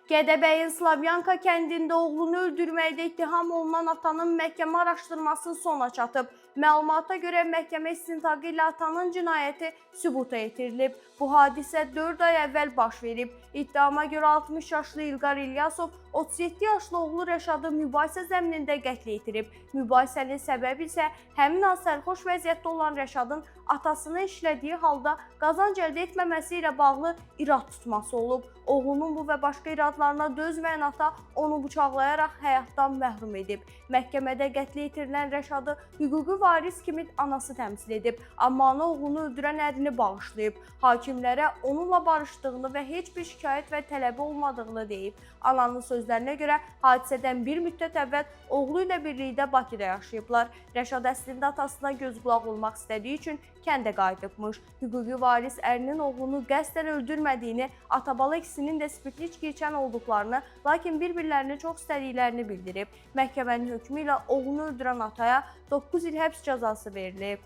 Gədəbəyin Slavyanka kəndində oğlunu öldürməkdə ittiham olunan atanın məhkəmə araşdırması sona çatıb. Məlumata görə məhkəmə istintaqı ilə atanın cinayəti sübuta yetirilib. Bu hadisə 4 ay əvvəl baş verib. İttihama görə 60 yaşlı İlqar İlyasov 37 yaşlı oğlu Rəşadı mübahisə zəminində qətl yetirib. Mübahisənin səbəbi isə həmin an sərxoş vəziyyətdə olan Rəşadın atasını işlədiyi halda qazanc əldə etməməsi ilə bağlı irad tutması olub. Oğlunun bu və başqa iradlarına dözməyən ata onu bıçaqlayaraq həyatdan məhrum edib. Məhkəmədə qətlə yetirilən Rəşadı hüquqi varis kimi anası təmsil edib, amma ana oğlunu öldürən ərini bağışlayıb. Hakimlərə onunla barışdığını və heç bir şikayət və tələbi olmadığını deyib. Ananın sözlərinə görə hadisədən bir müddət əvvəl oğlu ilə birlikdə Bakıda yaşayıblar. Rəşad əslində atasına göz qulaq olmaq istədiyi üçün kəndə qayıdıbmış. Hüquqi varis ərinin oğlunu qəsdən öldürmədiyini, atabala ikisinin də spirtli içki içən olduqlarını, lakin bir-birlərini çox istədiklərini bildirib. Məhkəmənin hökmü ilə oğlunu öldürən ataya 9 il həbs cəzası verilib.